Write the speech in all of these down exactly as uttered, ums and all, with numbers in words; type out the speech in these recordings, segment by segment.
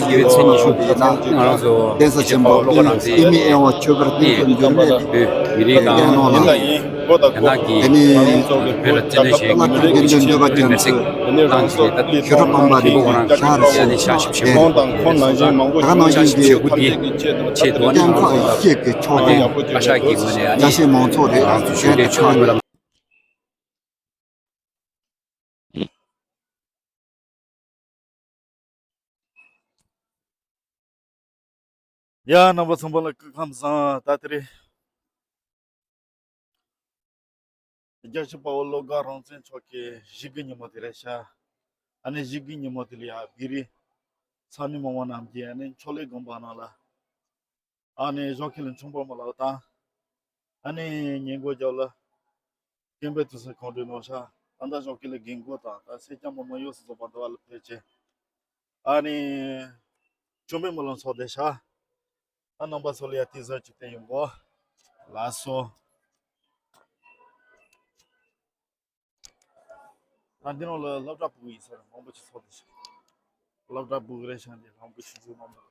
དགེ་བའི་མཚན་ཉིད་ཞུ། ང་རང་ཚོ་གདན་ས་ཆེན་པོ་བློ་དགའ་རང་བཙན་ཏི་མི་དབྱེ་བ་ཆོས་འཕེལ་བསྟན་འཛིན་འགྱུར་མེད་བོད་མི་རིགས་དང་། རྒྱ་ནག་ལ་དེ་ནི་བོད་ལ་བཙན་གནོན་བྱས་ཀྱི་བོད་མི་རིགས་ཀྱི་ཆེད་དུ་མེར་སྲེག་བཏང་བྱས་ནས། ད་ཞི་ཁྲོ་དམ་པ་རེད། ཤ་རུ་ཤ་ནི་ཤ་ཞིབ་ཞིབ་ཁོང་དང་ཁོང་ནང་བཞིན་མང་པོ་ཞིག་ཤ་ཞིབ་ཞིབ་དགུ་དེ་ཆེད་དུ་ནི་ང་ཚོ་ཨ་ཤ་ཤ་གི་ངོས་ནས་ཨ་ནི་ང་ཚོ་ཞུ་འདོད་ཆོས་འཕེལ་ལ། ཡ། རྣམ་པ་ཚང་མ་ལ་སྐུ་ཁམས་བཟང་། ད་དེ་རིང་རྒྱལ་གཅེས་དཔའ་བོ་བློ་དགའ་རང་བཙན་མཆོག་གི་གཞིས་ཀྱི་ཉིན་མོ་དེ་རེད་ཤག་ཨ་ནི་གཞིས་ཀྱི་ཉིན་མོ་དེ་ལ་ཡ་བོད་རིགས་ས་གནས་མི་མང་རྣམས་ཀྱིས་ཨ་ནི་ཆོས་ལེགས་དགོན་པ་ནང་ལ་ཨ་ནི་ཞོགས་ཀས་ལ་ཆུང་པོ་མོ་ལགས་དང་། ཨ་ནི་ཉིན་གུང་རྒྱབ་ལ་སྐད་འབོད་དུས་སུ་གང་འདྲ་ནོ་ཤ། ད་ལྟ་ཞོགས་ཀས་ལ་རྒན་གོག་དང་ད་སེར་སྐྱ་མོ་མོ་ཡོད་སུ་ཚོགས་པ་འདི་བ་ལ་ཕེབས་ཆེ། ཨ་ནི་ཆུང་པོའི་མོ་ལ་ཚོགས་བསྡད་ཤག་ཨ་རྣམ་པ་ཚོ་ལ་ཡ་ཏི་ཟ་ཅིག་བསྟན་ཡོང་གོ། ལགས་སོ། ད་འདི་ནང་ལ་སློབ་གྲྭ་ཕྲུ་གུ་ཡིན་ས་རེད། མང་པོ་ཞིག་ཚོགས་བསྡད་ཤག་སློབ་གྲྭ་ཕྲུ་གུ་རེད་ཤག་འདི་རང་བུ་ཆུང་ཆུང་མང་པོ།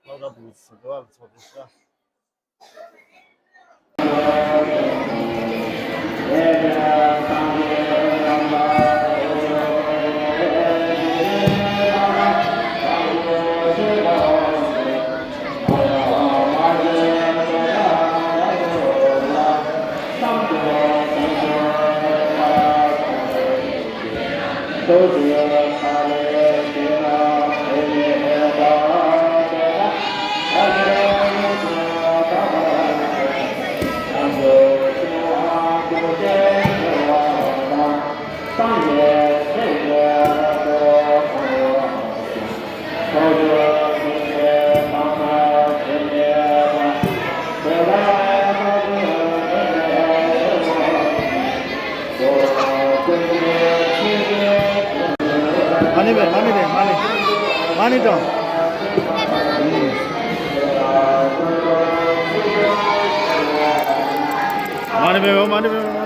སློབ་གྲྭ་ཕྲུ་གུ་ཚོ་འདི་བ་ལ་ཚོགས་བསྡད་ཤག་མ་ཎི་བེ། མ་ཎི་བེ། མ་ཎི། མ་ཎི་དང་། མ་ཎི་བེ། མ་ཎི་བེ།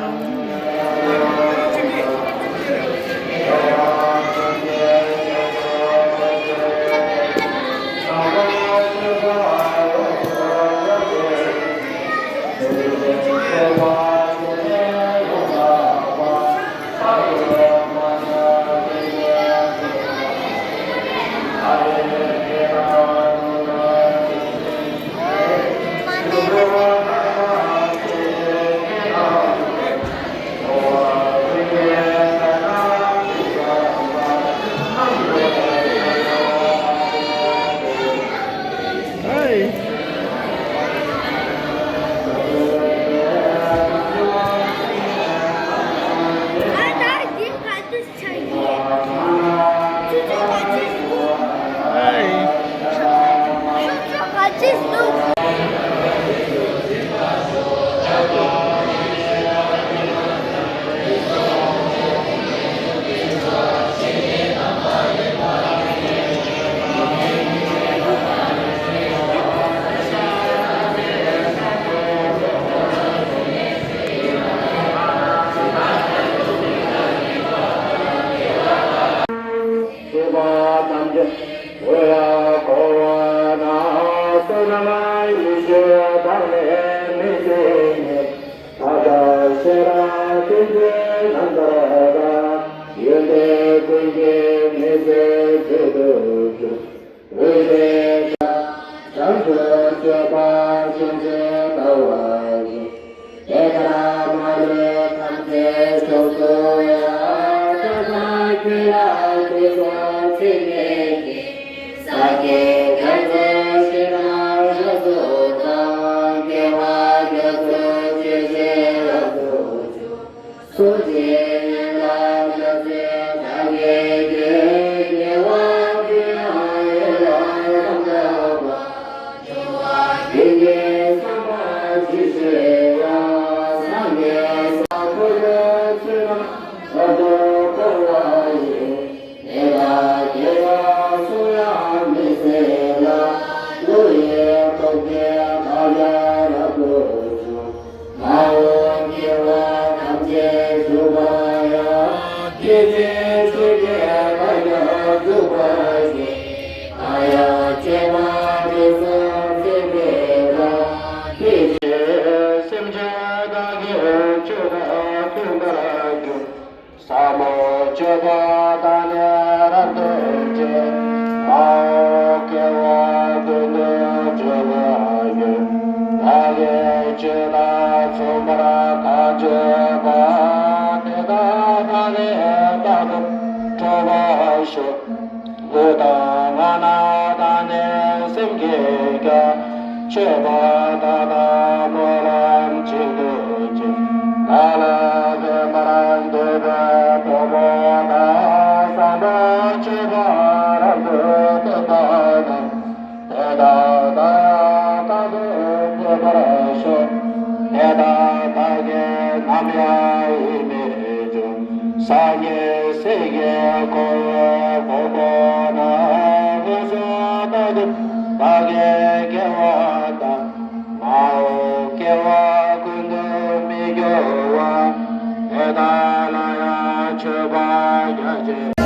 ཡང་སྤྱོད་པ་འདི་ཚོ་ཚེ་འདི་ལ་ཕྱིན་ཆད་སེམས་ཅན་དག་གི་སྤྱོད་པ་མཐུན་པར་འགྱུར། ཟབ་མོ་སྤྱོད་པ་དག་ནི་རབ་ཏུ་ཕྱུང་། མ་འོངས་སྐྱེ་བ་ཀུན་ཏུ་སྤྱོད་པ་ཡོད། བདག་གི་སྤྱོད་ལ་མཚུངས་པར་གང་སྤྱོད་པ། དེ་དག་ཐམས་ཅད་རྟག་ཏུ་གྲོལ་བར་ཤོག་ལུས་དང་ངག་རྣ་དང་ནི་སེམས་ཀྱིས་ཀྱང་། སྤྱོད་པ་དག་དང་སྨོན་ལམ་གཅིག་ཏུ་བྱས། བདག་ལ་ཕན་པར་འདོད་པའི་ཕོ་མོ་དག་བསམ་པ་སྤྱོད་པ་རབ་ཏུ་བརྟན་པ་དང་། དེ་དག་བདག་ཡང་རྟག་ཏུ་འཕེལ་བར་ཤོག་དེ་དག་བདག་གིས་ནམ་ཡང་ཡིད་མི་འགྱུར། སངས་རྒྱས་སྲས་ཀྱིས་བསྐོར་བའི་གོ་འཕང་ན། འོད་སྲུང་རྟག་ཏུ་བདག་གི་སྐྱེ་བ་དང་། མ་འོངས་སྐྱེ་བ་ཀུན་ཏུ་མི་སྐྱོ་བ། དེ་དག་ལ་ཡང་མཆོད་པ་རྒྱ་ཆེ།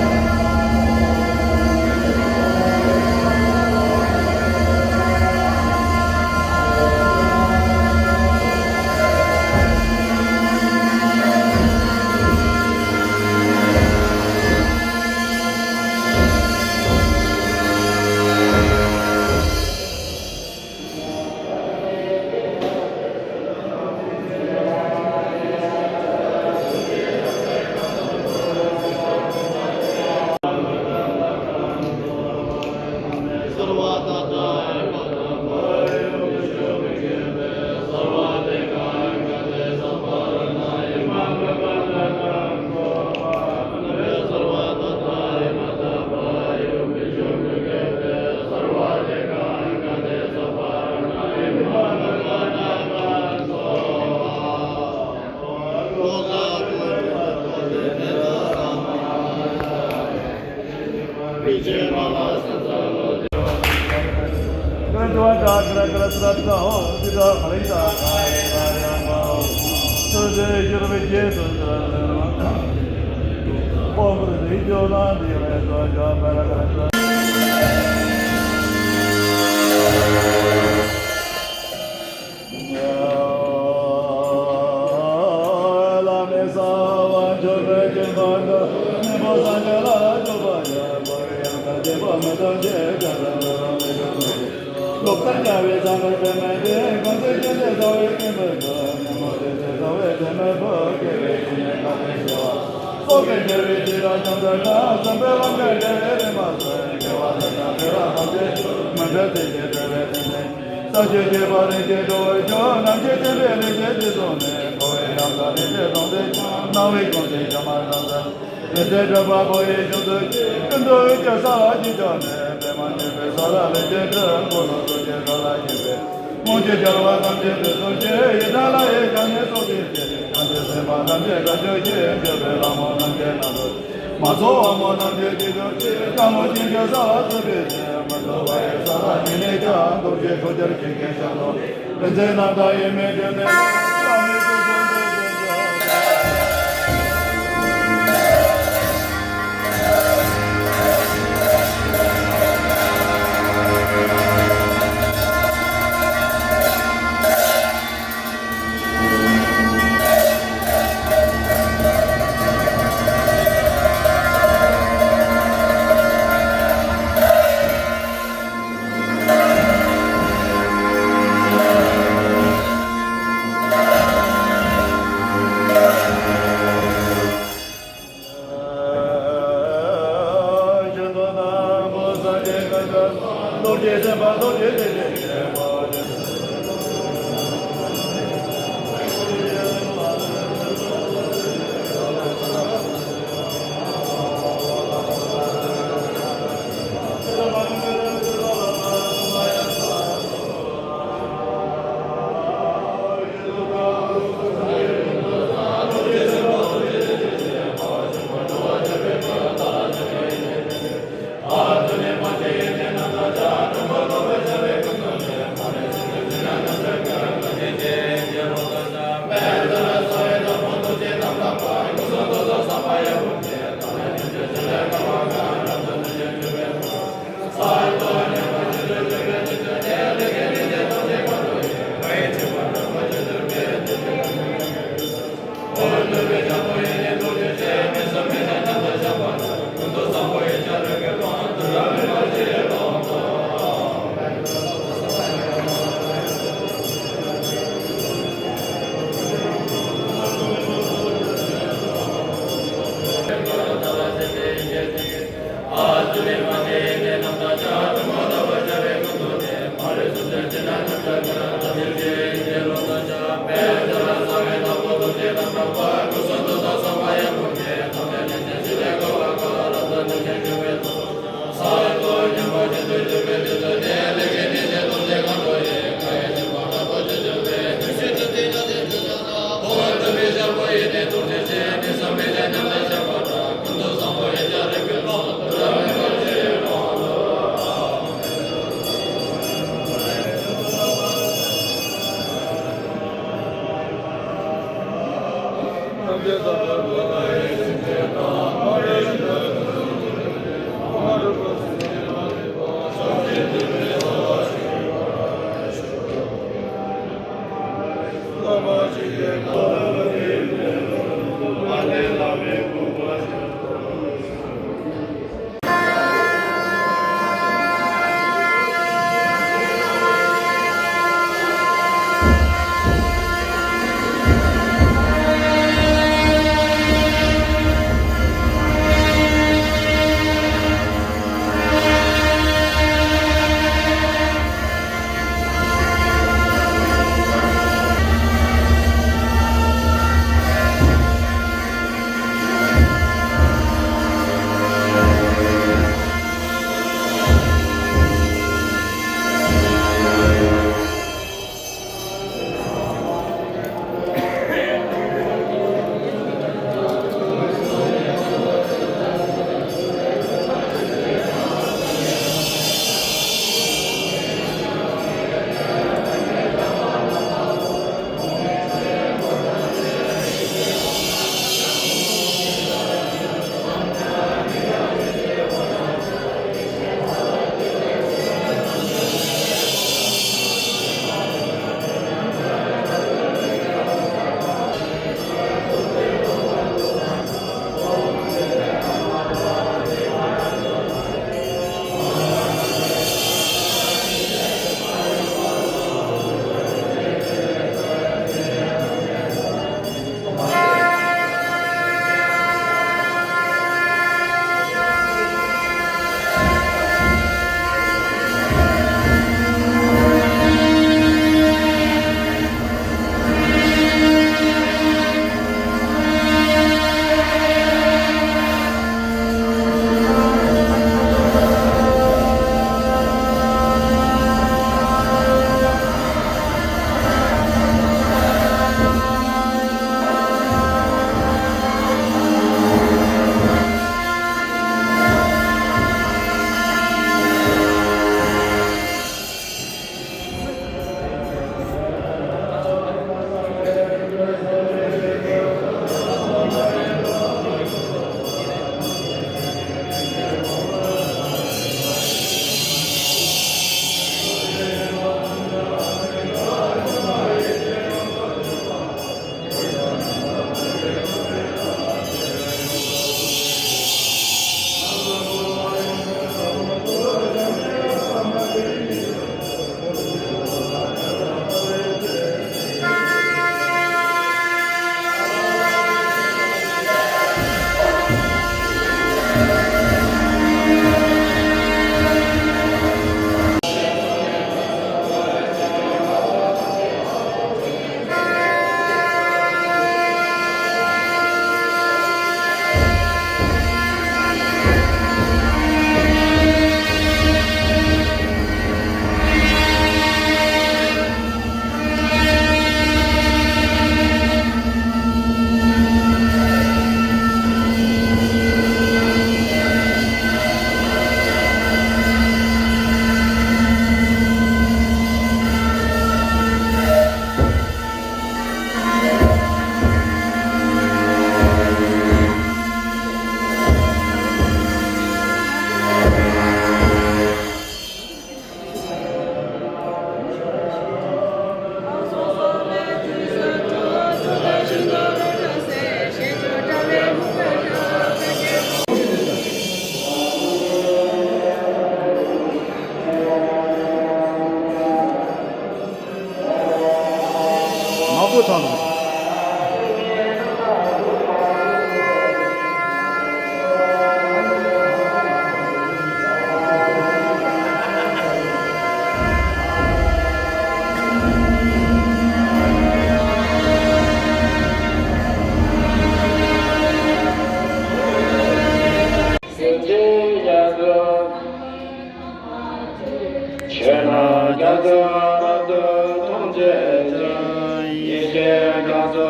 རྒྱ་མཚོ་རབ་ཏུ་མཐོང་བྱེད་ཅིང་། ཡེ་ཤེས་རྒྱ་མཚོ་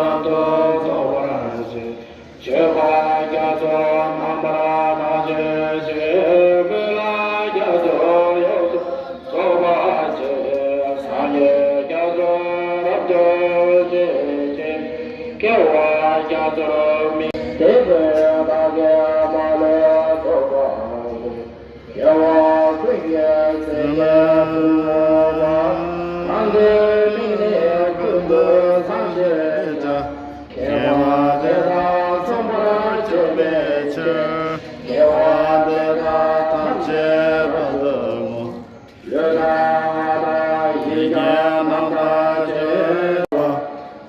རབ་ཏུ་རྫོགས་པར་བྱེད། མཆོད་པ་རྒྱ་མཚོ་རྣམ་པར་དག་བྱེད་ཅིང་། སྨོན་ལམ་རྒྱ་མཚོ་ཡོངས་སུ་རྫོགས་པར་བྱེད། སངས་རྒྱས་རྒྱ་མཚོ་རབ་ཏུ་བརྗིད་ཅིང་། སྐྱེ་བ་རྒྱ་མཚོར་སྨིན། དེ་ཚེ་བདག་གི་མ་ལུས་རྫོགས་པར་འགྱུར། རྒྱལ་བ་ཀུན་གྱི་སྲས་ཀྱི་ཐུན་མོང་མ། གང་གི་མིང་ནི་ཀུན་ཏུ་བཟང་ཞེས་བྱ། དགེ་བ་འདི་དག་མཚུངས་པར་སྤྱོད་པའི་ཕྱིར། དགེ་བ་འདི་དག་ཐམས་ཅད་རབ་ཏུ་བསྔོ། ལུས་དང་ངག་དང་ཡིད་ཀྱི་རྣམ་དག་བྱེད་པ།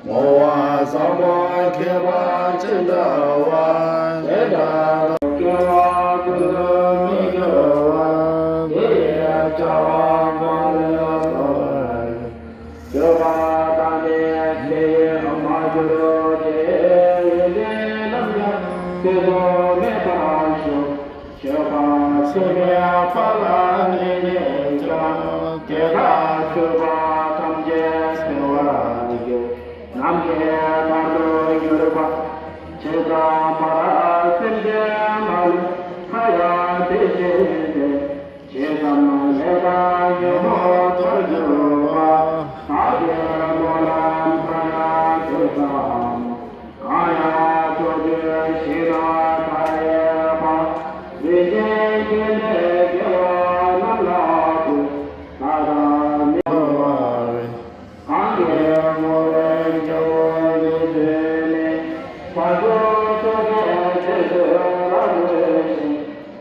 བསྔོ་བ་བཟང་པོ་མཁས་པ་ཅི་འདྲ་བ། དེ་འདྲ་དགེ་བ་ཀུན་ཏུ་མི་དགེ་བ། དེ་ཡི་བྱ་བ་གང་ལས་ཐར། སྤྱོད་པ་དག་ནི་ཆོས་ཉིད་མ་གྱུར་ཅིག་ཡོན་ཏན་རྣམས་ཀྱང་སྐྱེ་འགྲོ་མེད་པར་ཤོག་སྤྱོད་པ་ཚུལ་ཁྲིམས་པ་ལ་གནས་ནས་ཀྱང་། དེ་དག་ཆོས་པ་ཐམས་ཅད་སེལ་བར་འགྱུར། ནམ་མཁའི་མཐར་ཐུག་གྱུར་པ། ཇི་ཙམ་པར་སེམས་ཅན་མ་ལུས་མཐའ་ཡང་དེ་བཞིན་ཏེ། ཇི་ཙམ་ལས་དང་ཉོན་མོངས་མཐར་གྱུར་པ། བདག་གི་སྨོན་ལམ་མཐའ་ཡང་དེ་ཙམ་མོ། གང་ཡང་ཕྱོགས་བཅུའི་ཞིང་རྣམས་མཐའ་ཡས་པ། རིན་ཆེན་གྱི་གནས་དགེ་བ་རྣམས་ལ་འབུལ། ལྷ་དང་མི་འགྲོ་བ་བས། གང་གིས་བསྔོ་བའི་སྐྱེ་བོ་འདི་ཚུ་ནི། བྱང་ཆུབ་མཆོག་གི་རྗེས་སུ་རབ་འགྲོ་ཞིང་།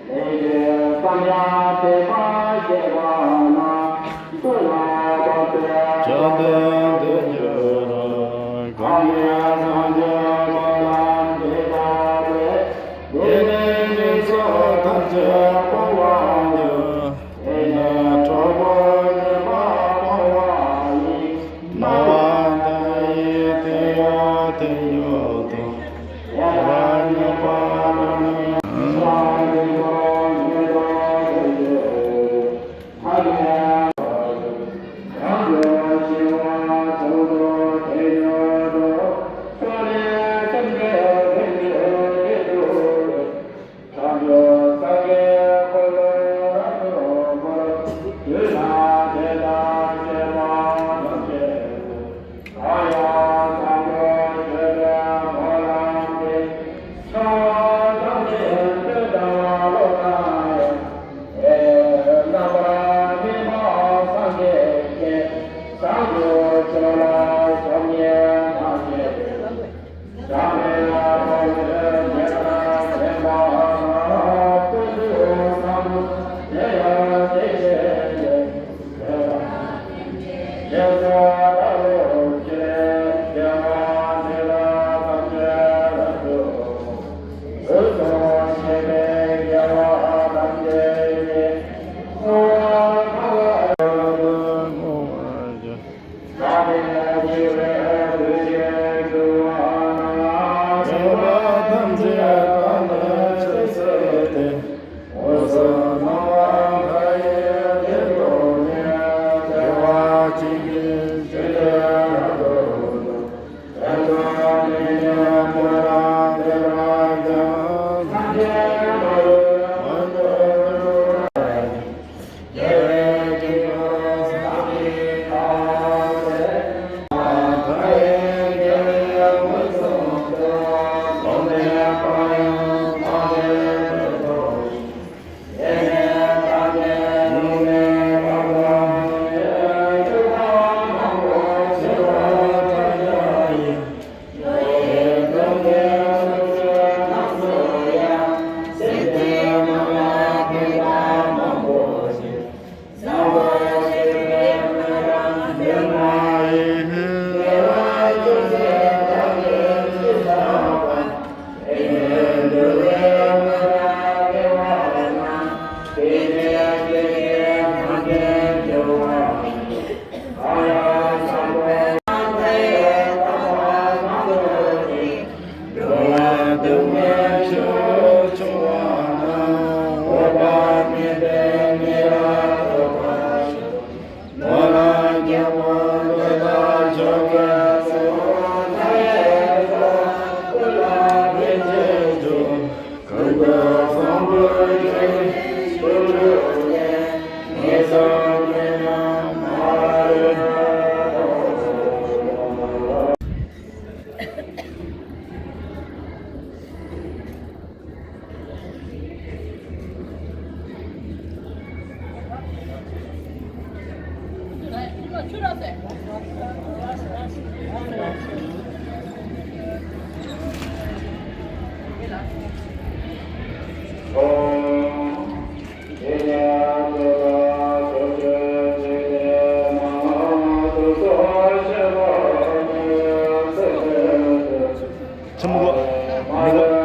ལས་ཀྱི་བསམ་ཡས་དད་པ་བསྐྱེད་པ་ན། འགྲོ་བ་དག་པའི་བྱང་སེམས་དེར་འགྱུར་རོ། གང་གིས་སངས་རྒྱས་སྨོན་ལམ་འདི་བཏབ་པས། དེ་ནས་སྨྲས་སོ། ཐམས་ཅད་སྤོང་བར་འགྱུར། དེ་ནས་གྲོགས་པོ་ངན་པ་སྤོང་བ་ཡིས། སྨྲ་བ་དག་ཡིད་བརྟན་ཡང་བརྟན་མྱུར་ཐོབ། དེ་ལ་སྙོམས་པར་འཇུག་ནས་སངས་རྒྱས་པ་ཉིད་དང་ལྡན་ཏེ། ཆེན་མོ་གོ། མོ་གོ།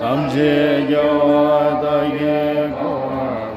ཐམས་ཅད་རྒྱལ་བ་དག་གིས་གོ་བར་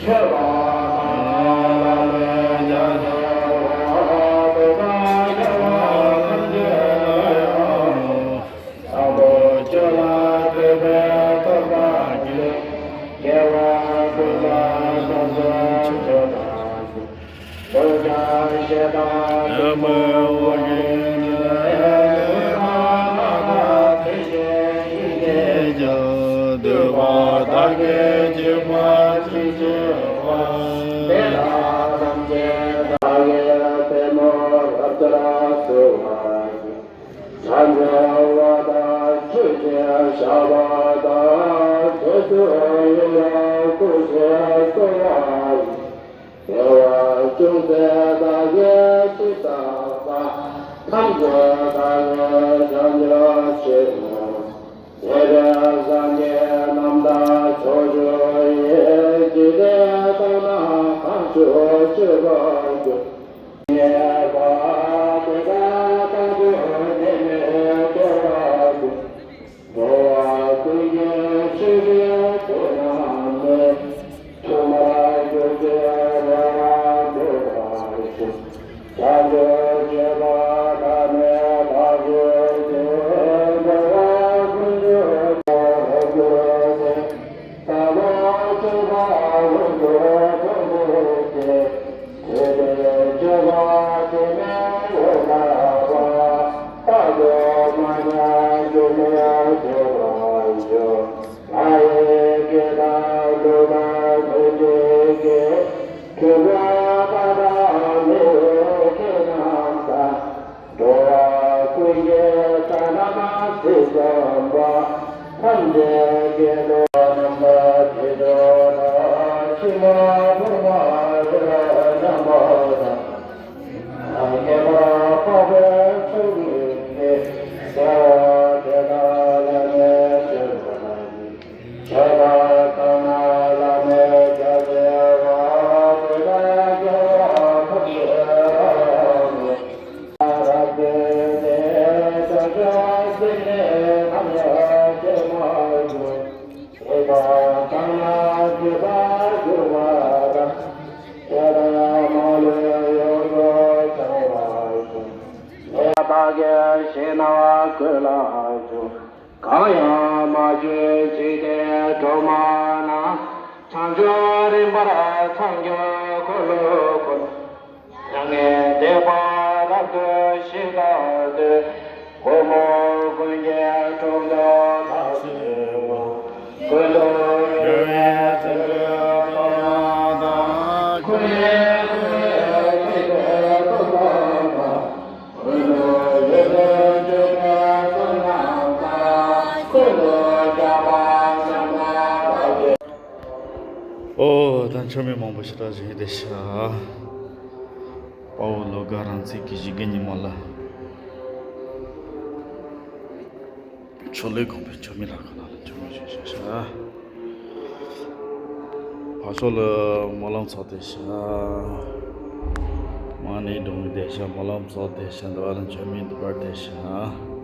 འགྲོ་བ་ཀུན་གྱི་ས་ལམ་སྲིད་འཛིན་པ། ཐམས་ཅད་ཀྱི་འགྲོ་བ་རྣམ་པ་དེ་ཚོ་ལ་ཕྱི་མ་ཕུར་མ་རེ་རེ་བསྣམས་པ་དང་། ངེས་པར་འཕགས་པའི་ཚོགས་ཀྱིས་བདེ་བ་དེ་དག་ལ་གནས་སོ། བདག་གིས་ཞིང་ནང་ཀུན་ལ་བྱུང་། གང་ཡང་མ་བྱོན་འཇིག་རྟེན་སྒྲོན་མ་ན། བྱང་ཆུབ་རིམ་པར་འཚང་རྒྱ་འཁོར་ལོ་བསྐོར། མྱ་ངན་འདས་པ་རབ་ཏུ་ཞི་བར་འདོད། འོག་མིན་ཀུན་གྱི་འགྲོ་འདོད་ཐབས་ཟད་པ། ཀུན་ཏུ་རྒྱལ་བའི་བྱིན་རླབས་དང་། ཀུན་ནས་བསྐུལ་བའི་ཐུགས་རྗེའི་སྟོབས་དང་། མཆོད་མེ་མང་པོ་ཞེ་དྲག་བཞེངས་བསྡད་ཤག་དཔའ་བོ་བློ་དགའ་རང་བཙན་གྱི་བཞེས་སྒོ་ཉིན་མོ་ལ། ཕྱོགས་ལས་གོང་འཕེལ་མཆོད་མེ་ལ་ཁོ་ན་ལ་མཆོད་མེ་བཞེངས་བཞེངས་ཤག་ཕར་ཕྱོགས་ལ་སྨོན་ལམ་ཚོགས་བསྡད་ཤག་མ་ཎི་སྒྲོན་མེ་བསྡད་ཤག་སྨོན་ལམ་ཚོགས་བསྡད་ཤག་འདི་བ་ལ་མཆོད་མེ་འདི་པར་བསྡད་ཤག་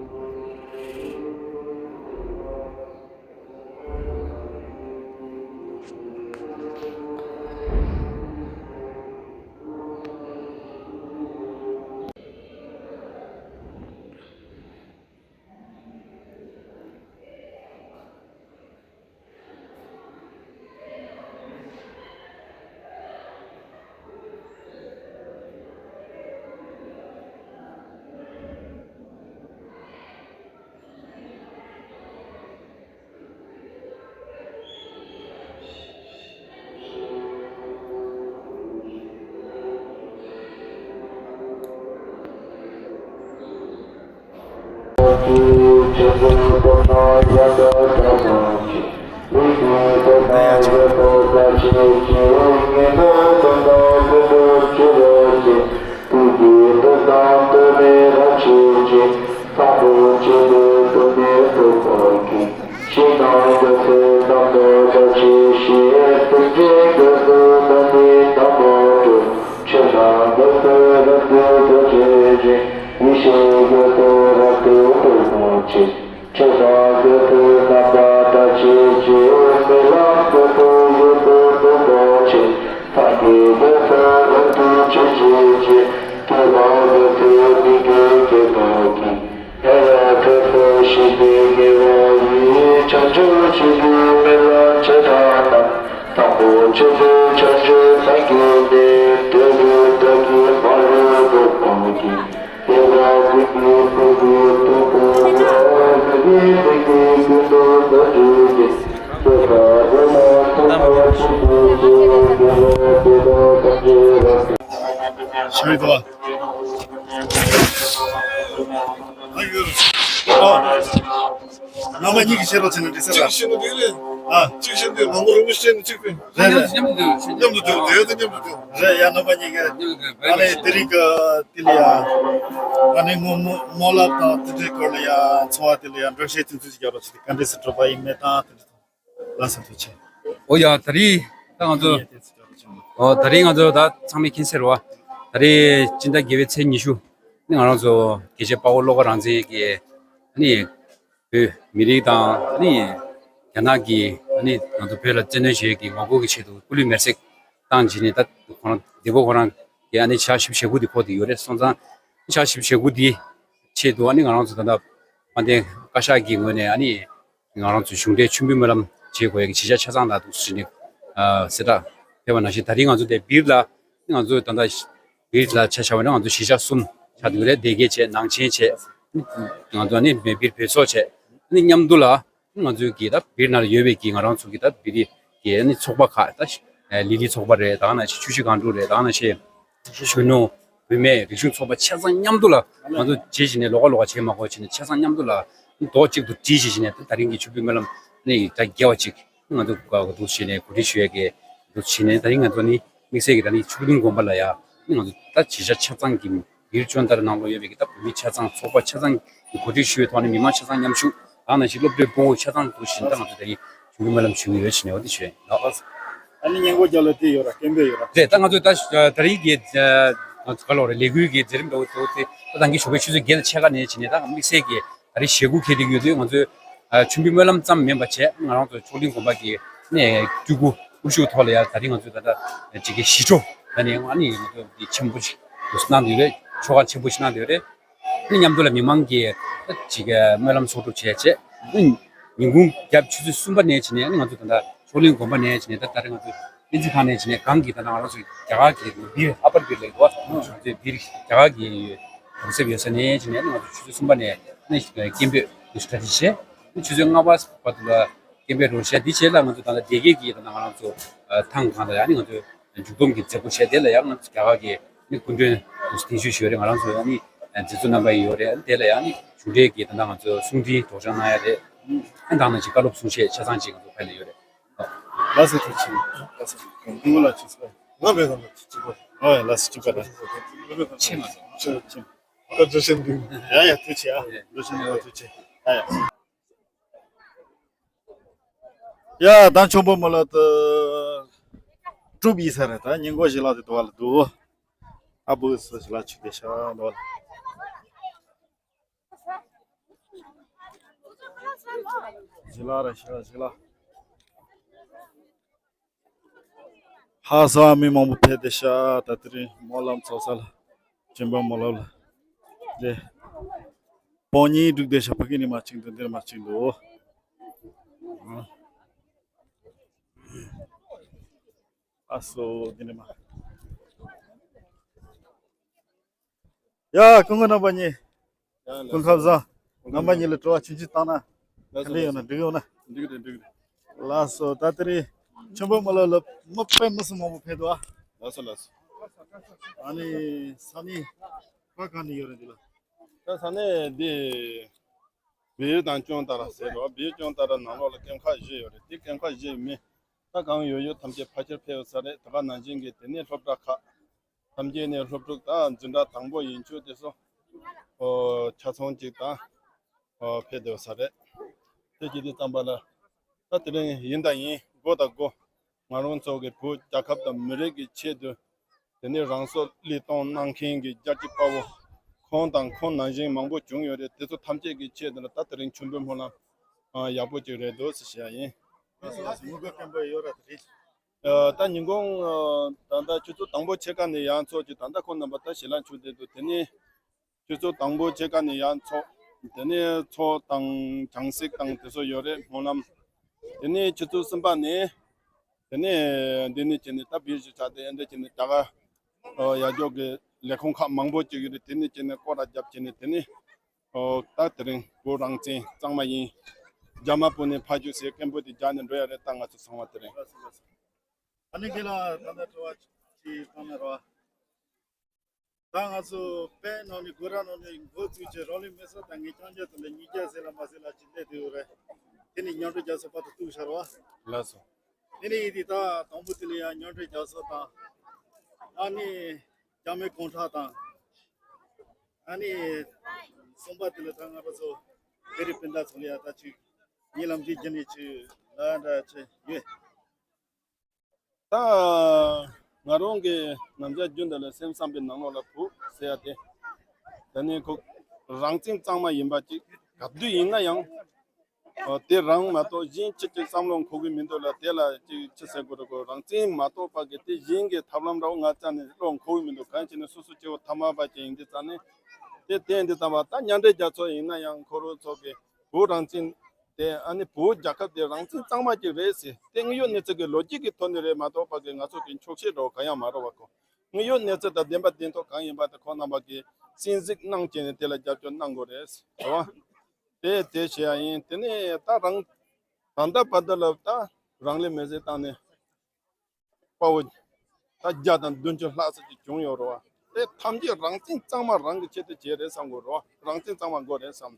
ཤེས་རིག་དང་། ཨ་ཡོད། ཨ། རྣམ་པ་གཉིས་ཀྱིས་བཤད་རོགས་བྱས་ན་འགྲིག་ས་རེད། གཅིག་བཤད་ན་འགྲིག་རེད། ཨ། གཅིག་བཤད་འདོད་མང་པོ་རིན་པོ་ཆེ་ནས་གཅིག་པས། རེད་རེད། མཉམ་དུ་སྡོད། མཉམ་དུ་སྡོད། དེ་ཡོད་དེ་མཉམ་དུ་སྡོད། རེད་ཡ། རྣམ་པ་གཉིས་ཀྱིས་ཨ་ནི་དེ་རིང་གི་དེ་ལ་ཡ། ཨ་ནི་སྨོན་སྨོན་སྨོན་ལམ་དང་དེ་འདྲའི་སྐོར་ལ་ཡ་འཚོ་བ་དེ་ལ་ཡ་འགྲེལ་བཤད་ཐུང་ཐུང་ཞིག་རྒྱབ་པ་ཞིག་ག་འདྲས་སེ་གྲུབ་པ་ཡིན་མེད་དང་དེ་འདྲ་དང་། ལགས་སོ་ཐུགས་རྗེ་ཆེ། ཨོ་ཡ། ད་རེས་ད་ང་ཚོ། ཨོ་ད་རེས་ང་ཚོ་ད་ཚང་མས་མཁྱེན་གསལ་རེད་བ། ད་རེས་སྤྱི་ཟླ་བརྒྱད་པའི་ཚེས་ཉི་ཤུ་ནི་ང་རང་ཚོ་རྒྱལ་གཅེས་དཔའ་བོ་བློ་དགའ་རང་བཙན་གྱི་ཨ་ནི་བོད་མི་རིགས་དང་ཨ་ནི་རྒྱ་ནག་གི་ཨ་ནི་ང་ཚོ་བོད་ལ་བཙན་གནོན་བྱེད་ཀྱི་ངོ་རྒོལ་གྱི་ཆེད་དུ་སྐུ་ལུས་མེར་སྲེག་བཏང་བྱས་ནས། ད་ཁོ་རང་འདི་པོ་ཁོ་རང་གི་ཨ་ནི་ཕྱག་ཞིབ་བྱེད་སྒོ་འདི་ཁོ་འདི་ཡོད་རེད། སོང་ཙང་ཕྱག་ཞིབ་བྱེད་སྒོ་འདི་ཆེད་དུ་ཨ་ནི་ང་རང་ཚོ་ད་ལྟ་དཔལ་ལྡན་བཀའ་ཤག་གི་ངོས་ནས་ཨ་ནི་ང་རང་ཚོའི་གཞུང་འབྲེལ་མཆོད་འབུལ་སྨོན་ལམ་བྱེད་དགོས་ཡ་གི་བྱེད་འཆར་ཆ་ཚང་ལ་འདུག་ཟེར་ནས་གསལ་བསྒྲགས་ཕེབས་པ་ནང་བཞིན། ད་རིང་ང་ཚོ་དེ་སྦིར་ལ་ང་ཚོ་ད་ལྟ་སྦིར་ལ་ཆ་བཞག་པ་ན་ང་ཚོ་གཞིས་ཆགས་གསུམ་ཆགས་འདུག་རེད། སྡེ་དགེ་བྱས། ནང་ཆེན་བྱས། ང་ཚོ་ནི་སྦིར་བོད་ཚོགས་བྱས། ནི་མཉམ་དུ་ལ་ང་ཚོའི་གི་ད་སྦིར་ནང་ལ་ཡོད་པའི་གི་ང་རང་ཚོ་གི་ད་སྦིར་གི་ནི་ཚོགས་པ་ཁག་ད་ལི་ལི་ཚོགས་པ་རེད། ད་ནང་བཞིན་ཆུ་བཞི་སྒང་དྲུག་རེད། ད་ནང་བཞིན་གཞོན་ནུ་བུད་མེད་རིག་གཞུང་ཚོགས་པ་ཆ་ཚང་མཉམ་དུ་ལ་ང་ཚོ་བྱེད་བཞིན་ནས་ལོགས་ཀ་ལོགས་ཀ་བྱེད་མ་དགོས་བྱས་ནས་ཆ་ཚང་མཉམ་དུ་ལ་རྡོག་གཅིག་ཏུ་སྒྲིལ་བྱེད་བཞིན་ནས་ད་རིང་གི་མཆོད་འབུལ་སྨོན་ལམ་ནི་ད་རྒྱས་པ་ཅིག་ང་ཚོ་ག་འདུག་བྱས་ནས་གོ་སྒྲིག་ཞུ་ཡས་ཀྱི་འདུག་བྱས་ནས། ད་རིང་ང་ཚོ་ནི་དམིགས་བསལ་གྱི་ད་རིང་ཆོས་གླིང་དགོན་པ་ལ་ཡ་ནི་ང་ཚོ་ད་བྱེད་འཆར་ཆ་ཚང་གི་སྦིར་སྦྱོང་བརྡར་ནང་ལོགས་ཡོད་པའི་གི་ད་བོད་མི་ཆ་ཚང་ཚོགས་པ་ཆ་ཚང་གི་གོ་སྒྲིག་ཞུ་བའི་ཐོག་ནས་མི་མང་ཆ་ཚང་མཉམ་ཞུགས། ད་ནང་བཞིན་སློབ་གྲྭའི་སྤོ་བོ་ཆ་ཚང་འདུག་བཞིན་ད་ང་ཚོ་དེ་རིང་ཞུ་གི་སྨོན་ལམ་ཞུ་གི་ཡོད་ཟེར་ནས་འོ་དེ་ཞུས་ཡིན། ཨ་ནི་སྙན་སྒོ་རྒྱབ་ལ་དེ་ཡོད་ར། སྐད་འབོད་ཡོད་ར། རེད། ད་ང་ཚོ་ད་ད་རིང་གི་ང་ཚོ་ག་ལོག་རེད། ལས་འགུལ་གྱི་མཛད་རིམ་འདྲ་བོ་དེ་ད་ད་གིན་ཞོགས་པའི་ཆུ་ཚོད་བརྒྱད་དང་ཕྱེད་ཀ་ནས་བྱས་ནས་ད་དམིགས་བསལ་གྱི་ད་རིང་ཞེ་དགུ་འཁེལ་བསྡད་ཡོད་དུས། ང་ཚོའི་མཆོད་འབུལ་སྨོན་ལམ་ཙམ་མིན་པ་བྱས། ང་རང་ཚོ་ཆོས་གླིང་དགོན་པ་གི་ནས་སྤྲུལ་སྐུ་དབུ་བཞུགས་ཐོག་ལ་ཡ་ད་རིང་ང་ཚོས་ད་ལྟ་ཅིག་གི་ཞི་ཁྲོ་ད་ནས་ཨ་ནི་ང་ཚོ་འདི་ཆེན་པོ་ཞིག་ཏུ་གནང་བསྡད་ཡོད་རེད། ཆོ་ག་ཆེན་པོ་ཞིག་གནང་བསྡད་ཡོད་རེད། ཨ་ནི་མཉམ་དུ་ལ་མི་མང་གིས་ཅིག་གི་སྨོན་ལམ་ཚོགས་སྒྲུབ་བྱས་བྱས། ཨ་ནི་ཉིན་གུང་རྒྱབ་ཆུ་ཚོད་གསུམ་པ་ནས་བྱས་ནས་ཨ་ནི་ང་ཚོ་ད་ལྟ་ཆོས་གླིང་དགོན་པ་ནས་བྱས་ནས་ད་ད་རེས་ང་ཚོ་སྨན་རྩིས་ཁང་ནས་བྱས་ནས་གང་གི་ད་ལྟ་ང་རང་ཚོ་རྒྱ་གར་གྱི་སྦིར་ཨ་པར་སྦིར་ལ་ཡོད་པ། ང་ཚོའི་སྦིར་རྒྱ་གར་གྱི་གྲོང་གསེབ་ཡོད་ས་ནས་བྱས་ནས་ཨ་ནི་ང་ཚོ་ཆུ་ཚོད་གསུམ་པ་ནས་ཨ་ནི་སྐད་འབོད་འདུག་སེ་གྲ་སྒྲིག་བྱས། ཨ་ནི་ཆུ་ཚོད་ལྔ་པ་བར་དུ་ལ་སྐད་འབོད་རོགས་བྱས། འདི་རྗེས་ལ་ང་ཚོ་ད་ལྟ་སྡེ་དགེ་གི་ད་ལྟ་ང་རང་ཚོ་ཐང་གང་ལ་ཡ་ཨ་ནི་ང་ཚོ་མཇུག་སྡོམ་གྱི་མཛད་སྒོ་བྱས། དེ་ལ་ཡང་ང་ཚོ་རྒྱ་གར་གྱི་ནི་སྐུ་མགྲོན་དུ་གདན་ཞུ་ཞུས་རེད། ང་རང་ཚོ་ཡང་ནི་མཛད་གཙོ་རྣམ་པ་ཡོད་རེད། དེ་ལ་ཡང་ནི་གཞུང་འབྲེལ་གྱི་ད་ལྟ་ང་ཚོ་གསུང་འཕྲིན་སྒྲོག་སྦྱང་གནང་ཡ་རེད། ཨ་ནི་ད་ནང་བཞིན་བཀའ་སློབ་གསུང་བཤད་ཆ་ཚང་ཅིག་ང་ཚོ་ཕེབས་ལ་ཡོད་རེད། ལགས་སོ། ཐུགས་རྗེ་ཆེ། ལགས་སོ། ཐུགས་རྗེ་ཆེ། ང་མེད་ག་ལ་ཐུགས་རྗེ་ཆེ། ཨོ་ཡ། ལགས་སོ། ཐུགས་རྗེ་ཆེ། ཆེ་མ་སོང་། ཆེ་ཆེ། ད་བཀྲ་ཤིས་བདེ་ལེགས། ཡ་ཡ། ཐུགས་རྗེ་ཆེ། ཨ། བཀྲ་ཤིས་བདེ་ལེགས། ཐུགས་རྗེ་ཆེ། ཡ་ཡ། ཡ། ད་ཆོམ་པོ་མོ་ལ་ད་གྲུབ་ཡིན་ས་རེད། ད་ཉིན་གུང་ཞིག་ལ་དེ་དུ་བ་ལ་འདུག་ཨ། བུ་སོ་ཞིག་ལ་ཆུ་དེ་ཤ་འདུག་བ་ལ། ཞིག་ལ་ར་ཞིག་ལ་ཞིག་ལ། ཧ་སང་མི་མང་པོ་ཕེབས་བསྡད་ཤག་ད་དེ་རིང་སྨོན་ལམ་ཚོགས་ས་ལ། ཆོམ་པོ་མོ་ལ་ལ། དེ། སྤང་གཉེན་སྒྲུག་བསྡད་ཤག་ཕ་གི་ནས་མར་ཕྱིན་འདུག་འདིར་མར་ཕྱིན་འདུག་ཨ་སོ། འདི་ནས་མར། ཡ། སྐུ་ངོ་རྣམ་པ་གཉིས། ཡ། ལགས་སོ། སྐུ་ཁམས་བཟང་། རྣམ་པ་གཉིས་ལ་དྲི་བ་ཆུང་ཆུང་བཏང་ན། ལགས་སོ། ག་འདྲ་ཡོད་ན། འགྲིག་ཡོད་ན། འགྲིག་རེད། འགྲིག་རེད། ལགས་སོ། ད་དེ་རིང་ཆོམ་པོ་མོ་ལ་ལ་མི་དཔེ་མི་སྲིད་མང་པོ་ཕེབས་འདུག་ཨ། ལགས་སོ། ལགས་སོ། ཨ་ནི་ས་གནས་ཁ་གང་ནས་ཡོད་རེད་འདི་ལ། ད་ས་གནས་འདི་བལ་ཡུལ་དང་ཅོན་ཏ་ར་ཟེར་རོ། བལ་ཡུལ་ཅོན་ཏ་ར་ནང་ལོགས་ལ་ཀེམ་ཁག་བཞི་ཡོད་རེད། དེ་ཀེམ་ཁག་བཞིའི་མི་ད་གང་ཡོད་ཡོད་ཐམས་ཅད་ཕལ་ཆེར་ཕེབས་ཡོད་ས་རེད། ད་ག་ནང་བཞིན་གྱི་དེ་ནས་སློབ་གྲྭ་ཁག་ཐམས་ཅད་ནས་སློབ་ཕྲུག་དང་འཛིན་གྲྭ་དང་པོ་ཡན་ཆོད་དེ་ཚོ་ཨོ་ཆ་ཚང་གཅིག་དང་ཨོ་ཕེབས་བསྡད་ས་རེད། དེ་གཅིག་དེ་ཙམ་པ་ལ་ད་དེ་རིང་ཡིན་དང་ཡིན། དགོས་དང་དགོས། ང་རང་ཚོ་གི་བོད་རྒྱལ་ཁབ་དང་མི་རིགས་ཀྱི་ཆེད་དུ་དེ་ནས་རང་སྲོག་བློས་གཏོང་གནང་མཁན་གྱི་རྒྱལ་གཅེས་དཔའ་བོ་ཁོང་དང་ཁོང་ནང་བཞིན་མང་པོ་བྱུང་ཡོད་རེད། དེ་ཚོ་ཐམས་ཅད་ཀྱི་ཆེད་དུ་ལ་ད་དེ་རིང་ཆོམ་པོའི་སྨོན་ལམ་ཡག་པོ་ཅིག་རེད་འདུག་ཟེར་བཤད་ཡ་ཡིན། ལགས་སོ། ལགས་སོ། དངུལ་སྒོར་སྐམ་པོ་ཡོད་ར་དེ་རེད། ཨ། ད་ཉིན་གུང་ཨ། ད་ལྟ་ཆུ་ཚོད་དང་པོ་ཕྱེད་ཀ་ནས་ཡར་འཚོགས་ཀྱི། ད་ལྟ་ཁོ་རྣམ་པ་ད་ཞལ་ལག་མཆོད་བསྡད་འདུག་དེ་ནས་ཆུ་ཚོད་དང་པོ་ཕྱེད་ཀ་ནས་ཡར་འཚོགས། དེ་ནས་ཚོགས་དང་གྱང་སྲེག་དང་དེ་ཚོ་ཡོད་རེད། སྨོན་ལམ། དེ་ནས་ཆུ་ཚོད་གསུམ་པ་ནས་དེ་ནས་འདི་ནས་བྱས་ནས་ད་བིར་ཞིག་ཆགས་ཏེ་ཨེ་འདྲ་བྱས་ནས་རྒྱ་གར་ཨ། ཡར་འཇོག་གི་ལས་ཁུངས་ཁག་མང་པོ་ཅིག་ཡོད་རེད། དེ་ནས་བྱས་ནས་སྐོར་ར་བརྒྱབ་བྱས་ནས་དེ་ནས་ཨོ་ད་དེ་རིང་བོད་རང་བཙན་གཙང་མ་ཡིན། རྒྱ་དམར་པོ་ནས་ཕར་རྒྱུགས་ཟེར་སྐད་འབོད་དེ་རྒྱག་ནས་འགྲོ་ཡ་རེད། ད་ང་ཚོ་ཚང་མ་དེ་རིང་། ཨ་ནི་ཁྱེད་ལ་ད་ལྟ་དྲི་བ་ཅིག་བཏང་ན་རོ། ད་ང་ཚོ་པེ་ནང་ནས་གོ་ར་ནང་ནས་འགོ་བཙུགས་བྱས་རང་ལུས་མེར་སྲེག་བཏང་མཁན་རྐྱང་རྐྱང་དེ་འདྲ་ཉིས་བརྒྱ་ཟེར་ལ་མ་ཟེར་ལ་ཅིག་སླེབས་བསྡད་ཡོད་རེད། དེ་ནི་མཉམ་འབྲེལ་རྒྱལ་ཚོགས་བར་དུ་གཏུགས་བཞག་རོགས། ལགས་སོ། དེ་ནི་ཡིན་དུས་ད་དང་པོ་དེ་ལ་ཡང་མཉམ་འབྲེལ་རྒྱལ་ཚོགས་དང་། ཨ་ནི་རྒྱ་མི་གུང་ཁྲན་དང་། ཨ་ནི་གསུམ་པ་དེ་ལ་ད་ང་རང་ཚོ་བོད་རིགས་སྤུན་ཟླ་ཚོ་ལ་ཡང་ད་ཅིག་ངའི་ལམ་ཁའི་རྒྱུན་ནས་ཅིག་ལབ་ཡ་འདྲ་ཅིག་ཡོད། ད་ང་རང་གི་ནམ་ཞག་རྒྱུན་དུ་ལ་སེམས་བསམ་པའི་ནང་ལོགས་ལ་བོད་ཟེར་ཡ་དེ། ད་ནི་ཁོ་རང་བཙན་གཙང་མ་ཡིན་པ་ཅིག་ག་དུས་ཡིན་ན་ཡང་། ཨོ། དེ་རང་མ་གཏོགས་གཞན་ཅི་ཅིག་བསམ་བློ་འཁོར་གི་མི་འདུག་ལ། དེ་ལ་ཅིག་ཅི་ཟེར་དགོས་རེད་གོ། རང་བཙན་མ་གཏོགས་པ་གི་དེ་གཞན་གྱི་ཐབས་ལམ་འདྲ་བོ་ང་རྩ་ནས་བློ་འཁོར་གི་མི་འདུག་གང་ཡིན་ཟེར་ན་སོ་སོ་སྐྱེ་བོ་ཐ་མལ་པ་ཅིག་ཡིན་དུས་ཙང་ནས། དེ་བསྟན་དུས་ཙམ་པ་ད་མཉམ་འབྲེལ་རྒྱལ་ཚོགས་ཡིན་ན་ཡང་ཁོ་རང་ཚོ་གི་བོད་རང་བཙན་དེ། ཨ་ནི་བོད་རྒྱལ་ཁབ་དེ་རང་བཙན་གཙང་མ་ཅིག་རེད་ཟེར། དེ་དངོས་ཡོད་གནས་ཚུལ་གྱི་ལོ་རྒྱུས་ཀྱི་ཐོག་ནས་རེད་མ་གཏོགས་པ་གི་ང་ཚོ་གི་འཁྱོག་བཤད་འདྲ་བོ་གང་ཡང་མ་རེད་བ་གོ། དངོས་ཡོད་གནས་ཚུལ་དང་བདེན་པ་བདེན་ཐོག་གང་ཡིན་པ་དེ་ཁོང་རྣམ་པ་གིས་གསན་གཟིགས་གནང་བྱས་ནས་དེ་ལ་རྒྱབ་སྐྱོར་གནང་དགོས་རེད། རེད་བ། དེ་དེ་བྱེད་ཡ་ཡིན། དེ་ནས་ད་རང་ད་ལྟ་བར་དུ་ལ་ད་རང་ལུས་མེར་སྲེག་བཏང་ནས་དཔའ་བོ་ད་བརྒྱ་དང་བདུན་ཅུ་ལྷག་ཙམ་ཅིག་བྱུང་ཡོད་རེད་བ། དེ་ཐམས་ཅད་རང་བཙན་གཙང་མ་རང་གི་ཆེད་དུ་བྱས་རེད་བསམ་དགོས་རེད་བ། རང་བཙན་གཙང་མ་དགོས་རེད་བསམ།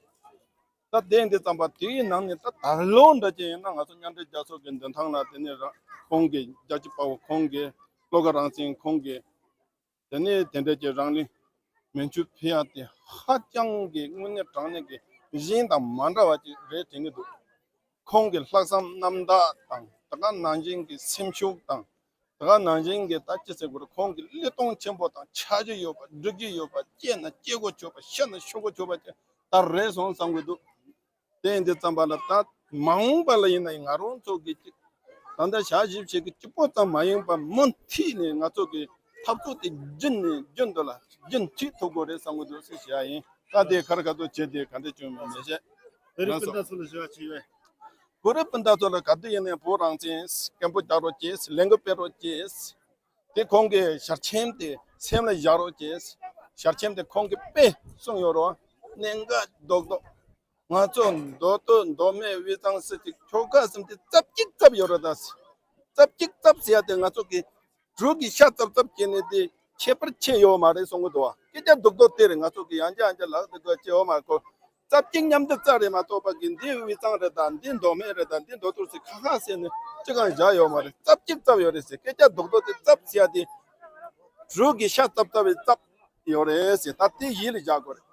ད་དེ་འདི་ཙམ་པ་དེའི་ནང་ནས་ད་ད་ལོ་འདྲ་ཅིག་ཡིན་ན་ང་ཚོ་མཉམ་འབྲེལ་རྒྱལ་ཚོགས་ཀྱི་མདུན་ཐང་ལ་དེ་ནས་ར་ཁོང་གི་རྒྱལ་གཅེས་དཔའ་བོ་ཁོང་གི་བློ་དགའ་རང་བཙན་ཁོང་གི་དེ་ནས་དེ་འདྲ་ཅིག་རང་ལུས་མེ་མཆོད་ཕུལ་ཡ་དེ་ཧ་ཅང་གི་དངོས་གནས་དྲང་གནས་ཀྱི་གཞན་དང་མ་འདྲ་བ་ཅིག་རེད་དྲན་གྱི་འདུག་ཁོང་གི་ལྷག་བསམ་རྣམ་དག་དང་། དེ་ག་ནང་བཞིན་གྱི་སེམས་ཤུགས་དང་། དེ་ག་ནང་བཞིན་གྱི་ད་ཅི་ཟེར་དགོས་རེད། ཁོང་གི་བློས་གཏོང་ཆེན་པོ་དང་། ཆགས་རྒྱུ་ཡོད་པ། སྒྲུབ་རྒྱུ་ཡོད་པ། སྐྱེས་ན་སྐྱེ་དགོས་ཆོག་པ། ཤི་ན་ཤི་དགོས་ཆོག་པ་ཅིག་ད་རེད་སོང་བསམ་གྱི་འདུག་དེ་ཡིན་དུས་ཙམ་པ་ལ་ད་མ་འོངས་པ་ལ་ཡིན་ན་ཡང་ང་རང་ཚོ་གི་ཅིག་ད་ལྟ་ཞག་བཞི་བཅུ་ཞིག་གི་གཅིག་པོ་ཙམ་མ་ཡིན་པར་མུ་མཐུད་ནས་ང་ཚོ་གི་འཐབ་རྩོད་དེ་རྒྱུན་ནས་རྒྱུན་དུ་ལ་རྒྱུན་མཐུད་ཐུབ་དགོས་རེད་བསམ་གྱི་འདུག་ཟེར་བཤད་ཡ་ཡིན། ད་དེ་ཁར་ཁ་ཐུག་བྱས་ཏེ་ག་འདྲ་བྱུང་མིན་མི་ཤེས། བོད་རིགས་སྤུན་ཟླ་ཚོ་ལ་ཞུ་བ་ཅིག་ཡོད། བོད་རིགས་སྤུན་ཟླ་ཚོ་ལ་ག་དུས་ཡིན་ནའི་བོད་རང་བཙན་སྐད་འབོད་རྒྱག་རོགས་གྱིས། ལས་འགུལ་སྤེལ་རོགས་གྱིས། དེ་ཁོང་གི་ཞལ་ཆེམས་དེ་སེམས་ལ་བཞག་རོགས་གྱིས། ཞལ་ཆེམས་དེ་ཁོང་གིས་དཔེ་གསུངས་ཡོད་རེད། གནད་འགག་རྡོག་རྡོག་ང་ཚོ་མདོ་སྟོད་མདོ་སྨད་དབུས་གཙང་སྲིད་སྤྱི་ཁྱོ་ག་གསུམ་དེ་རྩ་གཅིག་རྩ་ཡོད་རེད། ད་རྩ་གཅིག་རྩ་ཟེར་ཡ་དེ་ང་ཚོ་གི་གྲུ་གི་ཤ་རྩབ་རྩབ་བྱས་ནས་དེ་ཁྱད་པར་ཕྱེ་ཡོད་མ་རེད་གསུང་གི་འདུག་བ། སྐད་ཆ་རྡོག་རྡོག་དེ་རེད། ང་ཚོ་གི་ཡང་བསྐྱར་ཡང་བསྐྱར་ལབ་དེ་དགོས་ཀྱི་ཡོད་མ་རེད་ཁོ། རྩ་གཅིག་མཉམ་དུ་རྩ་རེད་མ་གཏོགས་པ་གི་འདི་དབུས་གཙང་རེད་དང་འདི་མདོ་སྨད་རེད་དང་འདི་མདོ་སྟོད་ཟེར་ཁ་ཁ་ཟེར་ནས་ཅི་གང་བཞག་ཡོད་མ་རེད། རྩ་གཅིག་རྩ་ཡོད་རེད་ཟེར། སྐད་ཆ་རྡོག་རྡོག་དེ་རྩ་ཟེར་ཡ་དེ་གྲུ་གི་ཤ་རྩ་རྩ་བའི་རྩ་ཡོད་རེད་ཟེར། ད་དེ་ཡིད་ལ་བཞག་དགོས་རེད།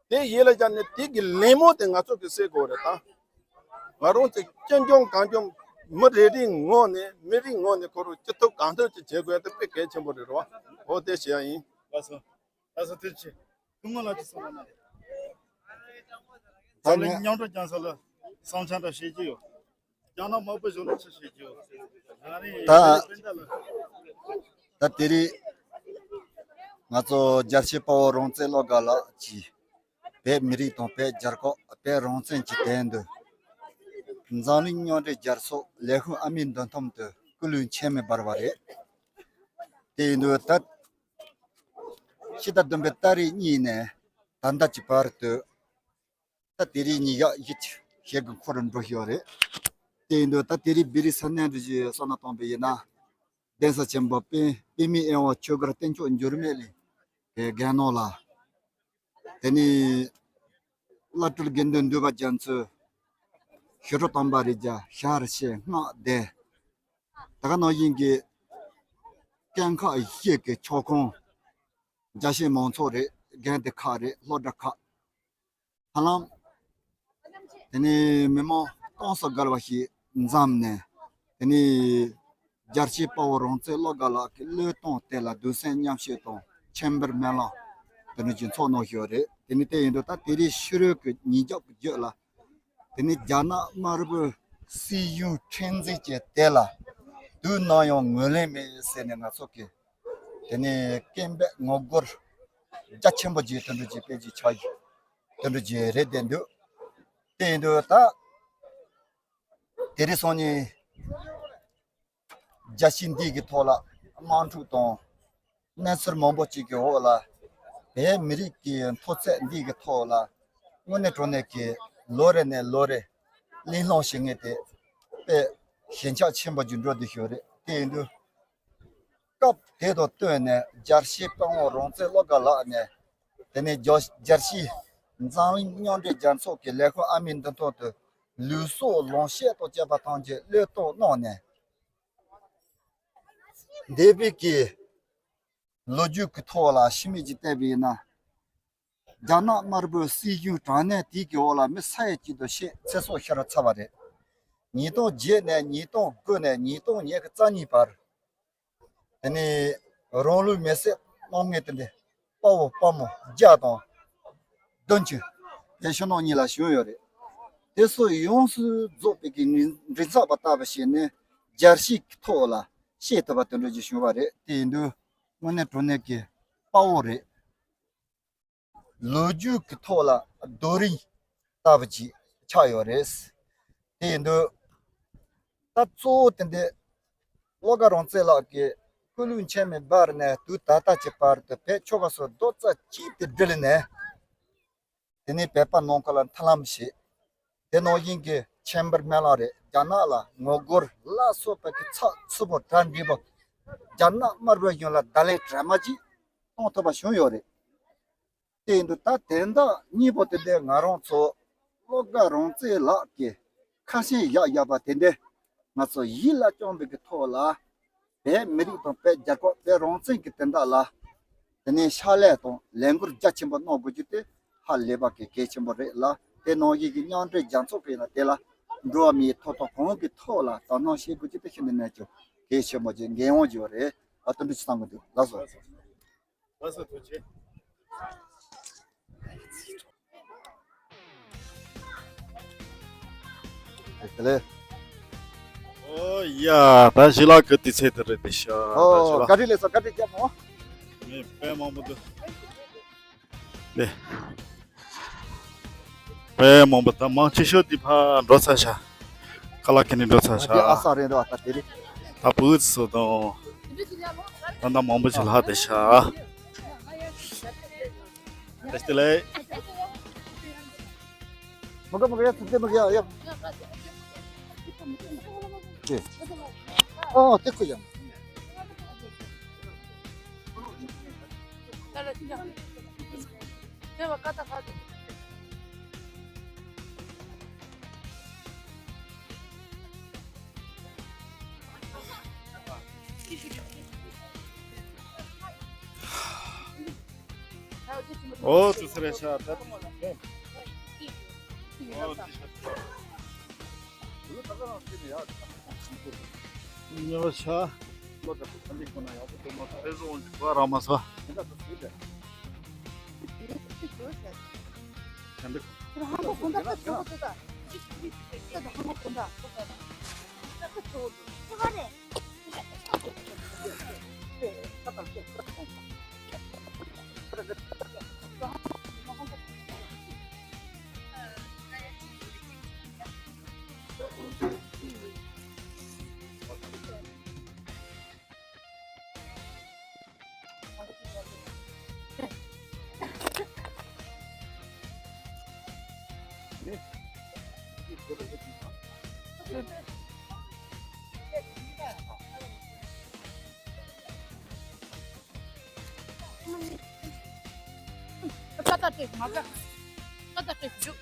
དེ་ཡིད་ལ་བཞག་ནས་དེ་གི་ལད་མོ་དེ་ང་ཚོ་གི་སེལ་དགོས་རེད། ད་ང་རང་ཚོ་སྤྱི་འཇོམས་གང་འཇོམས་མི་རེ་རེའི་ངོས་ནས་མི་རིགས་ངོས་ནས་ཁོ་རང་ཅི་ཐུབ་གང་ཐུབ་ཅིག་བྱེད་དགོས་དེ་དཔེ་གལ་ཆེན་པོ་རེད་རོ། འོ་དེ་བྱེད་ཡ་ཡིན། ལགས་སོ། ལགས་སོ་ཐུགས་རྗེ་ཆེ། སྐུ་ངོ་ལགས་ཀྱི་བསམ་བློ་གནང་། ད་ནི་མཉམ་དུ་རྒྱང་ས་ལ་བསམ་འཆར་འདྲ་བཤད་ཀྱི་ཡོད། རྒྱ་ནག་དམར་པོ་གཞུང་ལ་ཆི་བཤད་ཀྱི་ཡོད། ང་རེ་ད་སྤེན་ཟླ་ལ། ད་དེ་རིང་ང་ཚོ་རྒྱལ་གཅེས་དཔའ་བོ་རང་བཙན་བློ་དགའ་ལགས་ཀྱིས་བོད་མི་རིགས་དང་བོད་རྒྱལ་ཁབ་བོད་རང་བཙན་གྱི་དོན་དུ་འཛམ་གླིང་མཉམ་འབྲེལ་རྒྱལ་ཚོགས་ལས་ཁུངས་ཨ་མིའི་མདུན་ཐང་དུ་སྐུ་ལུས་མཆོད་མེ་སྦར་བ་རེད། དེ་ཡིན་དུས་ད་ཕྱི་ཟླ་བདུན་པའི་ཏ་རིག་གཉིས་ནས་ད་ལྟ་གྱི་བར་དུ་ད་དེ་རིང་ཉིན་ཞག་བཞི་ཞེ་དགུ་འཁོར་འགྲོ་བཞིན་ཡོད་རེད། དེ་ཡིན་དུས་ད་དེ་རིང་བོད་རིགས་ས་གནས་འདི་བཞིན་བསམ་བློ་བཏང་པ་ཡིན་ན། གདན་ས་ཆེན་པོ་པད་པད་མའི་དབྱེ་བ་ཆོས་སྒར་བསྟན་མཆོག་འགྱུར་མེད་གླིང་གི་རྒན་ནོར་ལགས། དེ་ནས་བླ་སྤྲུལ་དགེ་འདུན་འདུས་པ་རྒྱ་མཚོ། ཞི་ཁྲོ་དམ་པ་རི་རྒྱ། ཤར་ཆེན་སྔགས་སྡེ། ད་ག་ནང་བཞིན་གྱི་ཀན་ཁག་བཞི་གི་ཆོལ་ཁོངས་རྒྱ་ཆེ་མང་ཚོགས་རེད། རྒན་དེ་ཁག་རེད། སློབ་གྲྭ་ཁག་ཧ་ལམ། དེ་ནས་མི་མང་གཏོང་ས་བརྒལ་བ་ཞིག་འཛོམས་ནས། དེ་ནས་རྒྱལ་གཅེས་དཔའ་བོ་རང་བཙན་བློ་དགའ་ལགས་ཀྱི་བློས་གཏོང་དེ་ལ་གདུང་སེམས་མཉམ་སྐྱེད་དང་མཆོད་འབུལ་སྨོན་ལམ་དེ་འདྲ་ཅིག་འཚོགས་གནང་བཞིན་ཡོད་རེད། དེ་ནས་དེ་ཡིན་དུས་ད་དེ་རིང་ཕྱི་རོལ་གྱི་ཉིན་རྒྱབ་ཀྱི་རྒྱུད་ལ། དེ་ནས་རྒྱ་ནག་དམར་པོའི་སྲིད་གཞུང་ཁྲིམས་འཛིན་གྱི་དེ་ལ་དུས་ནམ་ཡང་ངོས་ལེན་མེད་ཟེར་ནས་ང་ཚོ་གི་དེ་ནས་སྐད་འབོད་ངོ་རྒོལ་རྒྱ་ཆེན་པོ་ཅིག་དེ་འདྲ་ཅིག་སྤེལ་རྒྱུ་ཆགས་ཡོད། དེ་འདྲ་ཅིག་རེད་བསྡད་འདུག་དེ་ཡིན་དུས་ད་དེ་རིང་སང་ཉིན་རྒྱལ་སྤྱི་འདི་གི་ཐོག་ལ་དམག་འཁྲུག་དང་གནས་ཚུལ་མང་པོ་ཅིག་གི་འོག་ལ་བོད་མི་རིགས་ཀྱི་མཐོ་ཚད་འདི་གི་ཐོག་ལ་དངོས་གནས་དྲང་གནས་ཀྱི་ལོ་རེ་ནས་ལོ་རེ་གླེང་སློང་བྱེད་མཁན་དེ་དཔེ་ཞེན་ཆགས་ཆེན་པོ་ཅིག་འགྲོ་བསྡད་ཡོད་རེད། དེ་ཡིན་དུས། སྐབས་དེ་དང་བསྟུན་ནས་རྒྱལ་གཅེས་དཔའ་བོ་རང་བཙན་བློ་དགའ་ལགས་ནས་དེ་ནས་རྒྱ་རྒྱལ་སྤྱིའི་འཛམ་གླིང་མཉམ་འབྲེལ་རྒྱལ་ཚོགས་ཀྱི་ལས་ཁུངས་ཨ་མིའི་མདུན་ཐང་དུ་ལུས་སྲོག་ལོངས་སྤྱོད་དང་བཅས་པ་ཐམས་ཅད་བློས་གཏོང་གནང་ནས། འདས་པའི་གི་ལོ་རྒྱུས་ཀྱི་ཐོག་ལ་ཕྱི་མིག་ཅིག་བལྟས་པ་ཡིན་ན། རྒྱ་ནག་དམར་པོའི་སྲིད་གཞུང་དྲང་གནས་དེ་གི་འོག་ལ་མི་ས་ཡ་གཅིག་ཏུ་ཤི་ཚེ་སྲོག་ཤོར་ཚར་བ་རེད། ཉིས་སྟོང་བརྒྱད་ནས་ཉིས་སྟོང་དགུ་ནས་ཉིས་སྟོང་ཉི་ཤུ་རྩ་གཉིས་བར། དེ་ནས་རང་ལུས་མེར་སྲེག་གནང་མཁན་དེ་འདྲ་དཔའ་བོ་དཔའ་མོ་བརྒྱ་དང་བདུན་ཅུ་དེ་ཕྱི་ནང་གཉིས་ལ་བྱུང་ཡོད་རེད། དེ་ཚོ་ཡོངས་སུ་རྫོགས་པའི་གི་མགྲིན་མགྲིན་ཚབ་པ་ལྟ་བུ་བྱས་ནས་རྒྱལ་སྤྱིའི་ཐོག་ལ་བཤད་ཐུབ་པ་དེ་འདྲ་ཅིག་བྱུང་བ་རེད། དེ་ཡིན་དུས་དངོས་གནས་དྲང་གནས་ཀྱི་དཔའ་བོ་རེད། ལོ་རྒྱུས་ཀྱི་ཐོག་ལ་རྡོ་རིང་ལྟ་བུ་ཅིག་ཆགས་ཡོད་རེད། དེ་ཡིན་དུས་ད་གཙོ་བོ་དེ་འདྲའི་བློ་དགའ་རང་བཙན་ལགས་ཀྱིས་སྐུ་ལུས་མཆོད་མེ་སྦར་ནས་དུས་ད་ལྟ་གྱི་བར་དུ་བོད་ཆོལ་ཁ་གསུམ་རྡོག་རྩ་གཅིག་ཏུ་སྒྲིལ་ནས། དེ་ནས་བོད་པ་ནང་ཁུལ་ལ་མཐུན་ལམ་བྱེད། དེ་ནང་བཞིན་གྱི་ཆེན་པོར་སྨོན་ལམ་རེད། རྒྱ་ནག་ལ་ངོ་རྒོལ་ལ་སོགས་པ་གི་ཚགས་ཚུད་པོ་གྲ་འགྲིག་པོ། རྒྱ་ནག་དམར་པོའི་གཞུང་ལ་བརྡ་ལན་གྲ་མ་གཅིག་གཏོང་ཐུབ་པ་བྱུང་ཡོད་རེད། དེ་ཡིན་དུས་ད་དོན་དག་གཉིས་པོ་དེ་འདྲའི་ང་རང་ཚོ་བློ་དགའ་རང་བཙན་ལགས་ཀྱིས་ཁ་ཞེ་བཞག་བཞག་པ་དེ་འདྲའི་ང་ཚོ་ཡིད་ལ་བཅངས་པའི་གི་ཐོག་ལ། བོད་མི་རིགས་དང་བོད་རྒྱལ་ཁབ་བོད་རང་བཙན་གྱི་དོན་དག་ལ། དེ་ནས་ཕྱག་ལས་དང་ལས་འགུལ་རྒྱ་ཆེན་པོ་གནང་དགོས་རྒྱུ་དེ་ཧ་ལས་པ་གི་གལ་ཆེན་པོ་རེད་ལ། དེ་ནང་བཞིན་གྱི་མཉམ་འབྲེལ་རྒྱལ་ཚོགས་ཀྱི་ཡིན་ན་དེ་ལ་འགྲོ་བ་མིའི་ཐོབ་ཐང་གང་གི་ཐོག་ལ་དོ་སྣང་བྱེད་དགོས་རྒྱུ་དེ་ཤིན་ཏུ་ནས་ཀྱང་གལ་ཆེན་པོ་ཅིག་འགན་དབང་ཅིག་ཡོད་རེད། ཨ་དེ་འདྲ་ཅིག་བསམ་གི་འདུག་ལགས་སོ། ལགས་སོ་ཐུགས་རྗེ་ཆེ། དེ་ལས། ཨོ་ཡ། ད་ཞི་ལགས་ཀྱི་དུས་ཚོད་དེ་རེད་དེ་ཤ། ད་ཞི་ཨོ་ལགས། བཀའ་དྲིན་ལས་སོ། བཀའ་དྲིན་རྒྱབ་མོ། ངས་དཔེ་མང་པོ་འདུག་ལས། དཔེ་མང་པོ་ད་མང་ཆེ་ཤོས་དེ་ཕར་འགྲོ་ཚར་ཤག་ཁ་ལག་ཁྱེར་ནས་འགྲོ་ཚར་ཤག་དེ་ཨ་ས་རེད་འདུག་ད་དེ་རེད། ད་བུ་ཚོ་དང་། ད་ད་མང་པོ་ཞིག་ལྷག་བསྡད་ཤག་བཀྲ་ཤིས་བདེ་ལེགས། མ་ག་མ་ག་ཡ་ཚིག་དེ་མ་ག་ཡ་ཡ། ཨེ། ཨ་དེ་ཁོ་ཡ། དེ་བ་ཀ་ད་ཁ་དེ། ཨོ་ཙི་ཙི་རེད་ཤག་ད། ཨོ་ཙི་ཤག་ཙི་ཤག་ཉོ་ཤག་ལོ་ད་ཚན་རིག་ཁོ་ན་ཡག་པོ་འདུག་མ་ས་ཨེ་ཟོ་འོན་ཅིག་གོ་ར་མ་ས། ཧན་ད་ཧང་གོ་གོང་ད་ད་ཚོ་གོ་ད། ད་ད་ཧང་གོ་གོང་ད། ད་ད་ཚོ་གོ་ད། ཚོ་ག་རེ། ཀ་ད་ཏྲེ་མ་ཀ། ཀ་ད་ཏྲེ་ཞུ།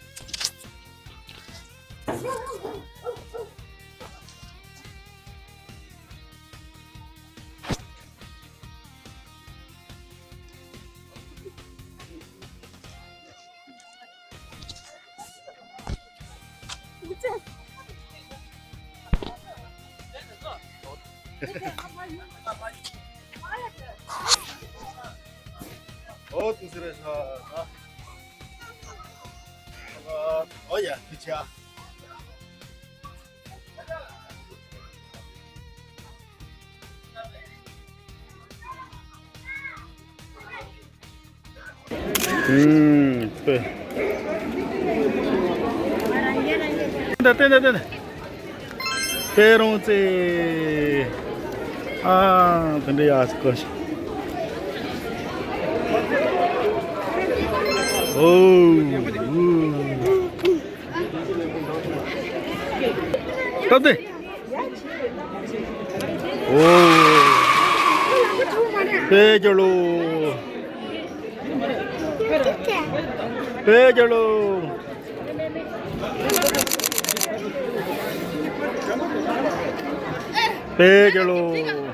ཨོ་ཙི་ཙི་རེད་ཤག་ཨོ་ཡ་ཐུགས་རྗེ་ཆེ། ཨུམ། དཔེ། ད་ཏན་ཏན་ཏན། དཔེ་རོང་ཙེ། ཨ། དེ་འདྲ་ཡག་སྐོར་ཞིག་ཨོ། སྟབས་བདེ། ཨོ། དཔེ་རྒྱལ་ལོ། དཔེ་རྒྱལ་ལོ། དཔེ་རྒྱལ་ལོ།